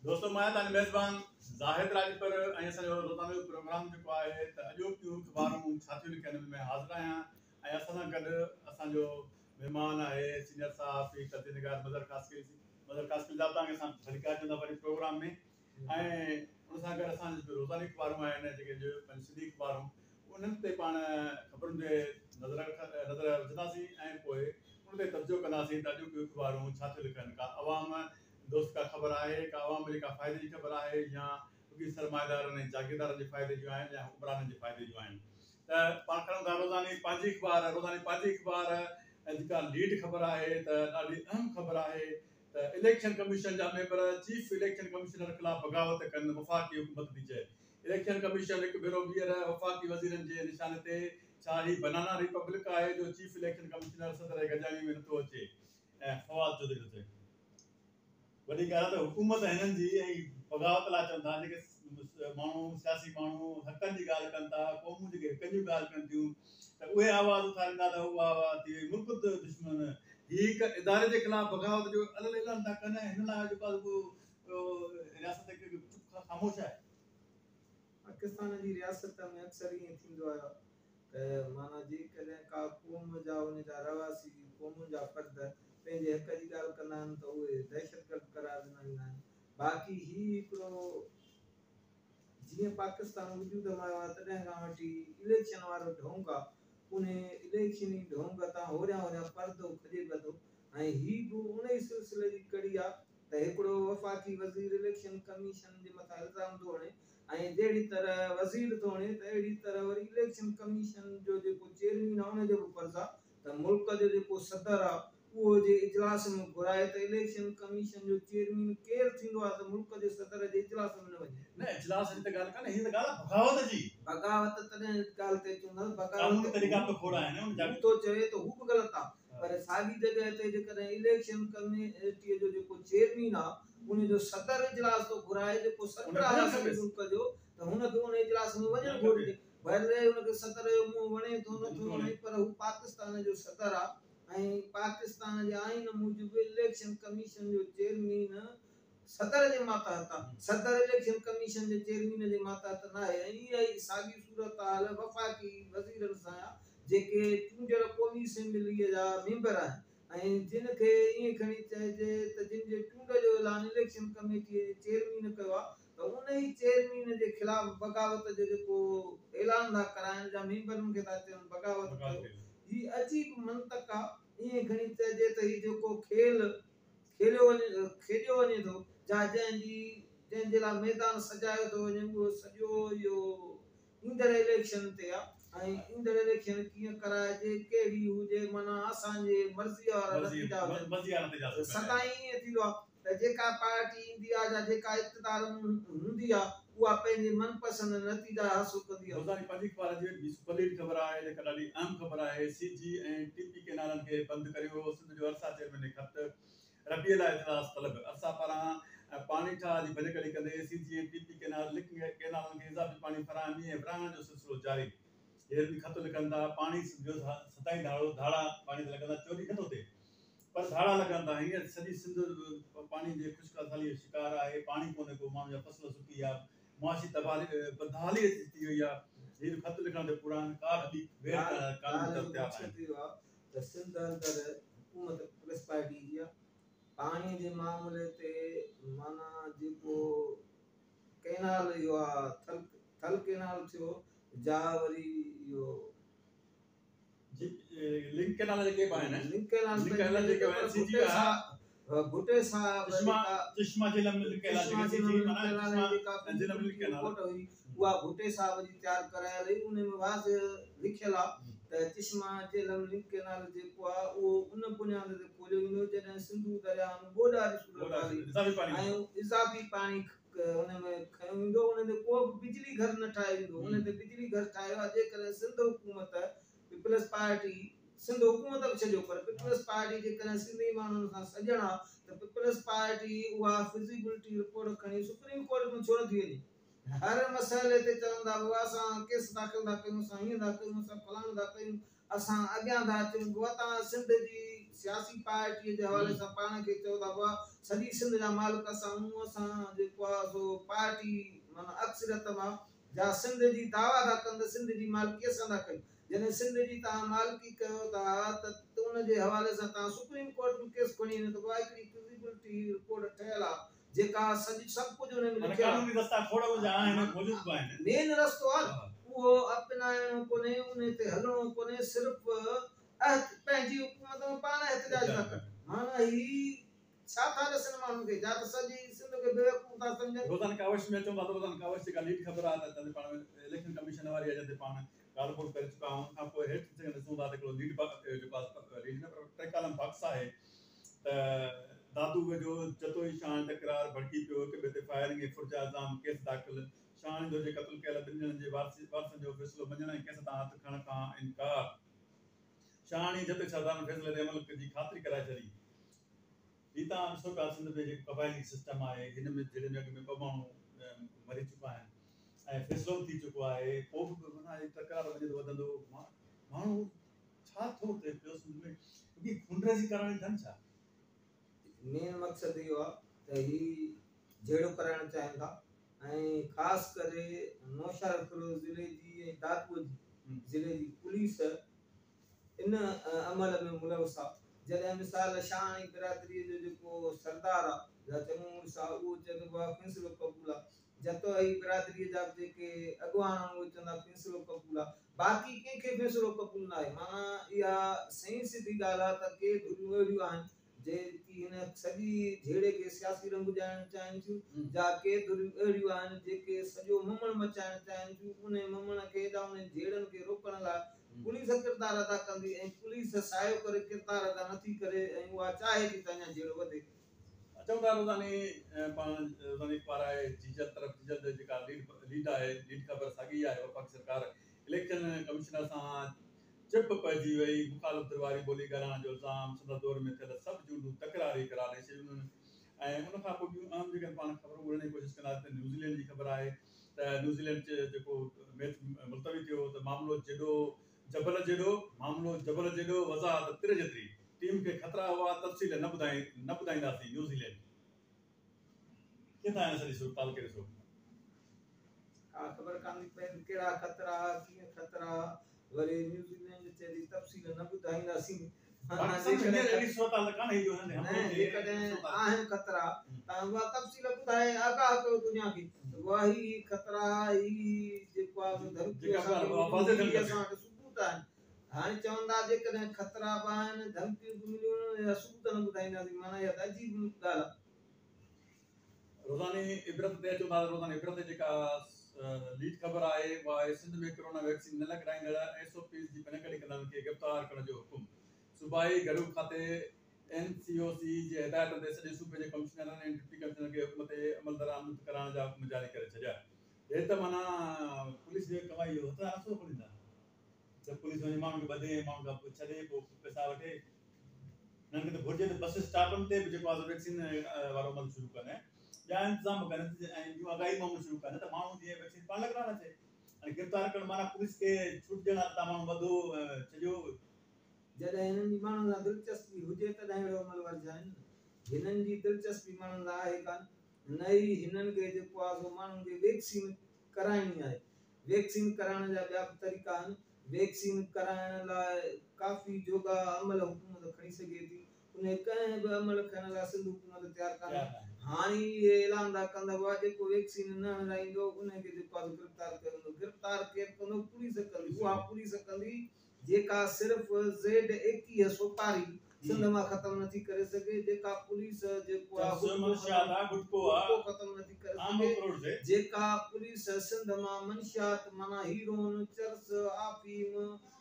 دوستو مان آهيان توهان جو ميزبان زاهد راڄپر ۽ اسان جو روزانو جو پروگرام جيڪو آهي ته اڄوڪيون اخبارون ڇا ٿيون لکن ان ۾ حاضر آهيان ۽ اسان سان گڏ اسان جو مهمان آهي سينيئر صحافي تجزيي نگار مظهر خاصخيلي مظهر خاصخيلي صاحب توهان کي اسان ڀليڪار چون ٿا پنهنجي پروگرام ۾ ۽ ان سان گڏ اسان جون روزاني اخبارون آهن جيڪي پنهنجي سنڌي اخبارون انهن تي پاڻ خبرن تي نظر نظر وجهنداسين ۽ پوء ان تي تجزيو ڪنداسين ته اڄوڪيون اخبارون ڇا ٿيون لکن ڪا عوام دوست ڪا خبر آهي ڪا عوام جي ڪا فائدي جي خبر آهي يا رڳي سرمائيدارن ۽ جاگيردارن جي فائدي جون آهن يا حڪمرانن جي فائدي جون آهن ته پاڻ کڻون ٿا روزاني پنهنجي اخبار روزاني پنهنجي اخبار جيڪا ليڊ خبر آهي ته ڏاڍي اهم خبر آهي ته اليڪشن ڪميشن جا ميمبر چيف اليڪشن ڪمشنر خلاف بغاوت ڪن وفاقي حڪومت ٿي چئي اليڪشن ڪميشن هڪ ڀيرو ٻيهر وفاقي وزيرن جي نشاني تي، ڇا هي بنانا ريپبلڪ آهي جو چيف اليڪشن ڪمشنر صدر جي گڏجاڻي ۾ نٿو اچي ۽ فواد چوڌري ٿو چئي. وڏي ڳالهه ته حڪومت هنن جي ۽ بغاوت لاء چون ٿا جيڪي ماڻهو سياسي ماڻهو حقن جي ڳالهه ڪن ٿا قومون جيڪي حقن جون ڳالهه ڪن ٿيون ته اهي آواز اٿاريندا ته اها اها ٿي وئي ملڪ دشمن هي هڪ اداري جي خلاف بغاوت جو الل اعلان ٿا ڪن ۽ هن لاء جيڪو آهي سو رياست هڪ چپ خاموش آهي. پاڪستان جي رياست ۾ اڪثر ائين ٿيندو آهي ته معنيٰ جيڪڏهن ڪا قوم جا ان جا رهواسي قومن جا فرد پنهنجي حق جي ڳالهه ڪندا آهن ته اهي دهشتگرد قرار ڏنا ويندا آهن باقي هي هڪڙو جيئن پاڪستان وجود ۾ آيو آهي تڏهن کان وٺي اليڪشن وارو ڍونگ آهي انهي اليڪشني ڍونگ تان هوريان هوريان پردو کڄي پيو ٿو ۽ هي به انهي سلسلي جي ڪڙي آهي ته هڪڙو وفاقي وزير اليڪشن ڪميشن جي مٿان الزام ٿو هڻي ۽ جهڙي طرح وزير ٿو هڻي ته اهڙي طرح وري اليڪشن ڪميشن جو جيڪو چيئرمين آهي ان جو به فرض آهي ته ملڪ جو جيڪو صدر آهي اهو جي اجلاس ۾ گهرائي ته اليڪشن ڪميشن جو چيئرمين ڪير ٿيندو آهي ته ملڪ جي صدر جي اجلاس ۾ نه وڃي. نه اجلاس جي ته ڳالهه ڪانهي هي ته ڳالهه آهي بغاوت جي. بغاوت تڏهن ڳالهه تي چون ٿا ته قانوني بغاوت طريقا به کوڙ آهن ان جا. هو ٿو چوي ته هو به غلط آهي پر ساڳي جڳهه تي جيڪڏهن اليڪشن ڪميٽيء جو جيڪو چيئرمين آ ان جو صدر اجلاس ٿو گهرائي جيڪو سربراهه آ سڄي ملڪ جو ته هن کي ان اجلاس ۾ وڃڻ گهرجي ڀلي ان کي صدر جو منهن وڻي ٿو نه ٿو وڻي پر هو پاڪستان جو صدر آ ۽ پاڪستان جي آئين موجب اليڪشن ڪميشن جو چيئرمين صدر جي ماتحت آ، صدر اليڪشن ڪميشن جي چيئرمين جي ماتحت ناهي ۽ اها ئي ساڳي صورتحال وفاقي وزيرن سان آ جيڪي چونڊيل قومي اسيمبليء جا ميمبر آهن ۽ جن کي ائين کڻي چئجي ته جن جي چونڊ جو اعلان اليڪشن ڪميٽيء جي چيئرمين ڪيو آ ته ان ئي چيئرمين جي خلاف بغاوت جو جيڪو اعلان ٿا ڪرائن يا ميمبرن کي ٿا چون بغاوت ڪيو هي عجيب منطق آ ائين کڻي چئجي ته هي جيڪو کيل کيڏيو وڃي کيڏيو وڃي ٿو جا جنهن جي جنهن جي لاء ميدان سجايو ٿو وڃي اهو سڄو اهو ايندڙ اليڪشن تي آ ۽ ايندڙ اليڪشن ڪيئن ڪرائجي ڪهڙي هجي معنيٰ اسان جي مرضي وارا نتيجا هجن سدائين ائين ٿيندو آ ته جيڪا پارٽي ايندي آ يا جيڪا اقتدار ۾ هوندي آ اها پنهنجي من پسند نتيجا حاصل ڪندي آ. روزاني پنهنجي اخبار جي ٻي سپر ليڊ خبر آهي جيڪا ڏاڍي اهم خبر آهي سي جي ۽ ٽي پي ڪئنالن کي بند ڪريو سنڌ جو ارسا چيئرمين کي خط ربيع لاء اجلاس طلب ارسا پاران پاڻي ٺاهه جي ڀڃڪڙي ڪندي C G ۽ T P canal link ڪئنالن کي اضافي پاڻي فراهمي ۽ ورهائڻ جو سلسلو جاري هير به خط لکن ٿا پاڻي سنڌ جو ستائين ڌاڙو ڌاڙا پاڻي تي لڳندا چوري نٿو ٿئي پر ڌاڙا لڳن ٿا هينئر سڄي سنڌ پاڻي جي خشڪ سالي جو شڪار آهي پاڻي ڪونهي ڪو ماڻهن جا فصل سڪي ويا معاشي تباهي بدحالي اچي ٿي وئي آهي هي به خط لکڻ تي پورا آهن ڪا به ٻي ويڙهه ڪرڻ قانوني طور تيار آهن. ته سنڌ اندر حڪومت پيپلز پارٽي جي آهي پاڻي جي معاملي تي معنيٰ جيڪو ڪئنال اهو آهي ٿل ٿل ڪئنال ٿيو جا وري اهو لنڪ ڪئنال جيڪي به آهن لنڪ ڪئنال لنڪ ڪئنال جيڪي آهن سي جي ڀٽي صاحب چشما چشما جهلم لنڪ ڪئنال جيڪي سي جي معنيٰ چشما جهلم لنڪ ڪئنال هئي اها ڀٽي صاحب جي تيار ڪرايل هئي ان ۾ واضح لکيل آهي ته چشما جهلم لنڪ ڪئنال جيڪو آهي اهو ان بنياد تي کوليو ويندو جڏهن سنڌو درياهه ۾ ٻوڏ واري صورت حال ۽ اضافي پاڻي ان ۾ کنيو ويندو ان تي ڪو به بجلي گهر نه ٺاهيو ويندو ان تي بجلي گهر ٺاهيو آهي جيڪڏهن سنڌ حڪومت پيپلز پارٽي سنڌ حڪومت به ڇڏيو پر پيپلز پارٽي جيڪڏهن سنڌي ماڻهن سان سڄڻ آ ته پيپلز پارٽي اها فزيبلٽي رپورٽ کڻي سپريم ڪورٽ ۾ ڇو نٿي وڃي هر مسئلي تي چون ٿا بابا اسان ڪيس داخل ٿا ڪيون اسان هيئن ٿا ڪيون اسان فلاڻو ٿا ڪيون اسان اڳيان ٿا اچون بابا توهان سنڌ جي سياسي پارٽيء جي حوالي سان پاڻ کي چئو ٿا بابا سڄي سنڌ جا مالڪ اسان آهيون اسان جيڪو آهي سو پارٽي معنيٰ اڪثريت مان جا سنڌ جي دعويٰ ٿا ڪن ته سنڌ جي مالڪي اسان ٿا ڪيون جڏهن سنڌ جي توهان مالڪي ڪيو ٿا ته ان جي حوالي سان توهان سپريم ڪورٽ ۾ ڪيس کڻي وڃو ته بابا هڪڙي فزيبلٽي رپورٽ ٺهيل آهي جيڪا سڄي سڀ ڪجهه ان ۾ معنيٰ لکيل آهي. قانوني رستا کوڙ ان جا آهن موجود به آهن. مين رستو آهي نه اهو اپنائڻو ڪونهي ان تي هلڻو ڪونهي صرف پنهنجي حڪومت ۾ پاڻ احتجاج ٿا ڪن معنيٰ هي ڇا ٿا ڏسن ماڻهن کي جا ته سڄي سنڌ کي بيوقوف ٿا سمجهن. روزانه ڪاوش ۾ اچون ٿا ته روزانه ڪاوش جيڪا ليڊ خبر آهي ته تنهن تي پاڻ اليڪشن ڪميشن واري آهي جنهن تي پاڻ ڳالهه ٻولهه ڪري چڪا آهيون ان کان پوء هيٺ جيڪڏهن ڏسون ٿا ته هڪڙو ليڊ جيڪو آهي ليڊ نه پر ٽي ڪالم باڪس آهي ته دادو ويجهو جتوئي شاهاڻي تڪرار ڀڙڪي پيو، هڪ ٻئي تي فائرنگ ۽ ڦر جا الزام، ڪيس داخل، شاهاڻي ڌر جي قتل ڪيل ٻن ڄڻن جي وارثن جو فيصلو مڃڻ ۽ ڪيس تان هٿ کڻڻ کان انڪار، شاهاڻي ۽ جتوئي سردارن فيصلي تي عمل جي خاطري ڪرائي ڇڏي. هي توهان ڏسو پيا سنڌ ۾ جيڪو قبائلي سسٽم آهي هن ۾ جهڙي ۾ اڳ ۾ ٻه ماڻهو مري چڪا آهن ۽ فيصلو به ٿي چڪو آهي پوء به معنيٰ هي تڪرار وڃي ٿو وڌندو ماڻهو ڇا ٿو ٿئي پيو سنڌ ۾ رڳي خونريزي ڪرائڻي اٿن ڇا؟ مين مقصد اهو آهي ته هي جهيڙو ڪرائڻ چاهين ٿا ۽ خاص ڪري نوشهروفيروز ضلعي جي ۽ دادو جي ضلعي جي پوليس ان عمل ۾ ملوث آهي جڏهن مثال شاهاڻي برادري جو جيڪو سردار آهي يا چڱو مڙس آهي اهو چئي ٿو بابا فيصلو قبول آهي جتوئي برادريء جا به جيڪي اڳواڻ آهن اهي چوندا فيصلو قبول آ باقي ڪنهن کي فيصلو قبول ناهي معنيٰ اها سئين سڌي ڳالهه آ ته ڪي ڌريون اهڙيون آهن جيڪي هن سڄي جهيڙي کي سياسي رنگ ڏيارڻ چاهين ٿيون جا ڪي ڌريون اهڙيون آهن جيڪي سڄو ممڻ مچائڻ چاهين ٿيون انهي ممڻ کي يا انهن جهيڙن کي روڪڻ لاء پوليس ڪردار ادا ڪندي ۽ پوليس سايو ڪري ڪردار ادا نٿي ڪري ۽ اها چاهي ٿي ته اڃا جهيڙو وڌي. اچون ٿا روزاني پاڻ روزاني اخبار آهي جيجل طرف جيجل جي جيڪا ليڊ ليڊ آهي ليڊ خبر ساڳي آهي وفاقي سرڪار اليڪشن ڪمشنر سان چپ پئجي وئي مخالف ڌر واري ٻولي ڳالهائڻ جو الزام سندس دور ۾ ٿيل سڀ چونڊون تڪراري قرار ڏئي ڇڏيون ۽ ان کان پوء ٻيون اهم جيڪڏهن پاڻ خبرون ڳولڻ جي ڪوشش ڪنداسين ته نيوزيلينڊ جي خبر آهي ته نيوزيلينڊ جيڪو ميچ ملتوي ٿيو ته معاملو جيڏو جبل جيڏو معاملو جبل جيڏو وضاحت تر جيتري ٽيم کي خطرا هئا تفصيل نه ٻڌائي نه ٻڌائينداسين نيوزيلينڊ ڪيئن ٿا هن سڄي صورتحال کي ڏسو. ڪا خبر ڪانه ٿي پئي ته ڪهڙا خطرا ڪيئن خطرا وري نيوزيلينڊ چئي ٿي تفصيل نه ٻڌائينداسين معنيٰ پاڪستان ۾ هينئر اهڙي صورتحال ته ڪانه هئي جو هنن تي نه حملو ٿئي جيڪڏهن آهن خطرا تان اها تفصيل ٻڌائي آگاهه ڪيو دنيا کي ته اها هي هي خطرا هي هي جيڪو آهي سو ڌمڪيون اسان کي مليون هي اسان وٽ ثبوت آهن هاڻي چوندا جيڪڏهن خطرا به آهن ڌمڪيون به مليون اها ثبوت نه ٻڌائينداسين معنيٰ اها ته عجيب ڳالهه آهي. روزاني عبرت تي اچون ٿا ته روزاني عبرت تي جيڪا ليڊ خبر آهي اها آهي سنڌ ۾ ڪرونا ويڪسين نه لڳرائيندڙ ايس او پيز جي ڀڃڪڙي ڪندڙن کي گرفتار ڪرڻ جو حڪم صوبائي گهرو کاتي اين سي او سي جي هدايتن تي سڄي صوبي جي ڪمشنرن ۽ ڊپٽي ڪمشنرن کي حڪم تي عملدرآمد ڪرائڻ جا حڪم جاري ڪري ڇڏيا. هي ته معنيٰ پوليس جو ڪم آهي اهو هٿ سان نٿو کوليندا ته پوليس وڃي ماڻهن کي ٻڌي ۽ ماڻهن کان ڇڏي پوء پئسا وٺي. هنن کي ته گهرجي ته بس اسٽاپن تي به جيڪو آهي سو ويڪسين وارو عمل شروع ڪن ۽ ٻيا انتظام ڪن ۽ ٻيون آگاهي مهم شروع ڪن ته ماڻهو جيئن ويڪسين پاڻ لڳرائڻ اچي. هاڻي گرفتار ڪرڻ معنيٰ پوليس کي ڇوٽ ڏيڻ آهي ته توهان ماڻهو ٻڌو ڇڏيو. جڏهن هنن جي ماڻهن سان دلچسپي هجي تڏهن اهڙو عمل ورجائين نه. هنن جي دلچسپي ماڻهن سان آهي ڪانه، نه ئي هنن کي جيڪو آهي سو ماڻهن کي ويڪسين ڪرائڻي آهي. ويڪسين ڪرائڻ جا ٻيا به طريقا آهن. ويڪسين ڪرائڻ لاء ڪافي جوڳا عمل حڪومت کڻي سگهي ٿي. انهي ڪنهن به عمل کڻڻ لاء سنڌ حڪومت تيار ڪانهي. هاڻي اهي اعلان ٿا ڪن ته بابا جيڪو ويڪسين نه هڻرائيندو انهي کي جيڪو آهي سو گرفتار ڪيو ويندو. گرفتار ڪير ڪندو؟ پوليس ڪندي. اها پوليس ڪندي جيڪا صرف زيڊ 21 سوپاري سنڌ مان ختم نٿي ڪري سگهي، جيڪا پوليس جيڪو آ گٽڪو ختم نٿي ڪري سگهي، جيڪا پوليس سنڌ مان منشيات معنيٰ هيروئن، چرس، آفيم،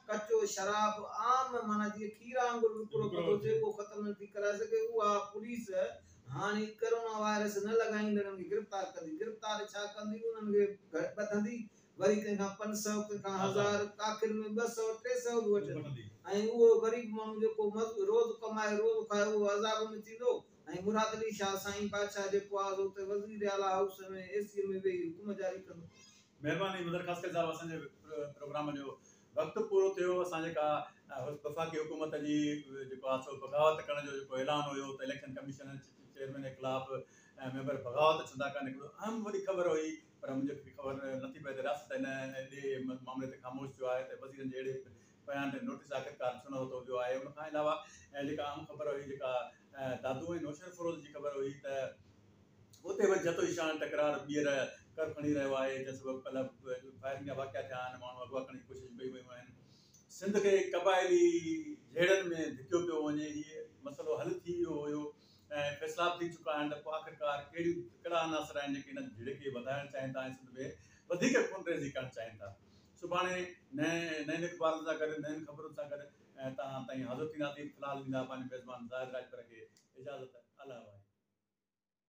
ڪچو شراب عام معنيٰ جيئن کير وانگر وڪرو ڪندو ٿئي اهو ختم نٿي ڪرائي سگهي اها پوليس هاڻي ڪرونا وائرس نه لڳائيندڙن کي گرفتار ڪندي، گرفتار ڇا ڪندي انهن کي ٻڌندي وري ڪنهن کان 500 ڪنهن کان هزار آخر ۾ 200 300 به وٺندي ۽ اهو غريب ماڻهو جيڪو روز ڪمائي روز کائي اهو عذاب ۾ ٿيندو ۽ مراد علي شاهه سائين بادشاهه جيڪو آهي سو اتي وزير اعليٰ هائوس ۾ اي سي ۾ ويهي حڪم جاري ڪندو. مهرباني مظهر خاصخيلي صاحب اسان جي پروگرام جو وقت پورو ٿيو. اسان جيڪا وفاقي حڪومت جي جيڪو آهي سو بغاوت ڪرڻ جو جيڪو اعلان هيو ته اليڪشن ڪميشن چيئرمين جي خلاف ميمبر بغاوت ڇو ٿا ڪن، هڪڙو اهم وڏي خبر هئي، پر منهنجي خبر نٿي پئي ته رياست هن ايڏي معاملي تي خاموش ٿيو آهي ته وزيرن جي اهڙي بيان تي نوٽيس آخرڪار ڇو نه ورتو ويو آهي. ان کان علاوه جيڪا اهم خبر هئي، جيڪا دادو ۽ نوشهروفيروز جي خبر هئي ته اتي وري جتوئي شاهه تڪرار ٻيهر ڪر کڻي رهيو آهي، جنهن سبب ڪلهه فائرنگ جا واقعا ٿيا آهن، ماڻهو اغوا ڪرڻ جي ڪوشش ڪئي ويون آهن. سنڌ کي قبائلي جهيڙن ۾ ڌڪيو پيو وڃي. هي مسئلو حل ٿي ويو هيو ۽ فيصلا به ٿي چڪا آهن ته پوء آخرڪار ڪهڙيون ڪهڙا عناصر آهن جيڪي هن جهيڙي کي وڌائڻ چاهين ٿا ۽ سنڌ ۾ وڌيڪ خونريزي ڪرڻ چاهين ٿا. سڀاڻي نئين نئين اخبارن سان گڏ نين خبرن سان گڏ توهان تائين حاضر ٿينداسين. في الحال ڏيندا پنهنجي ميزبان زاهد راڄپر کي اجازت. الله واهي.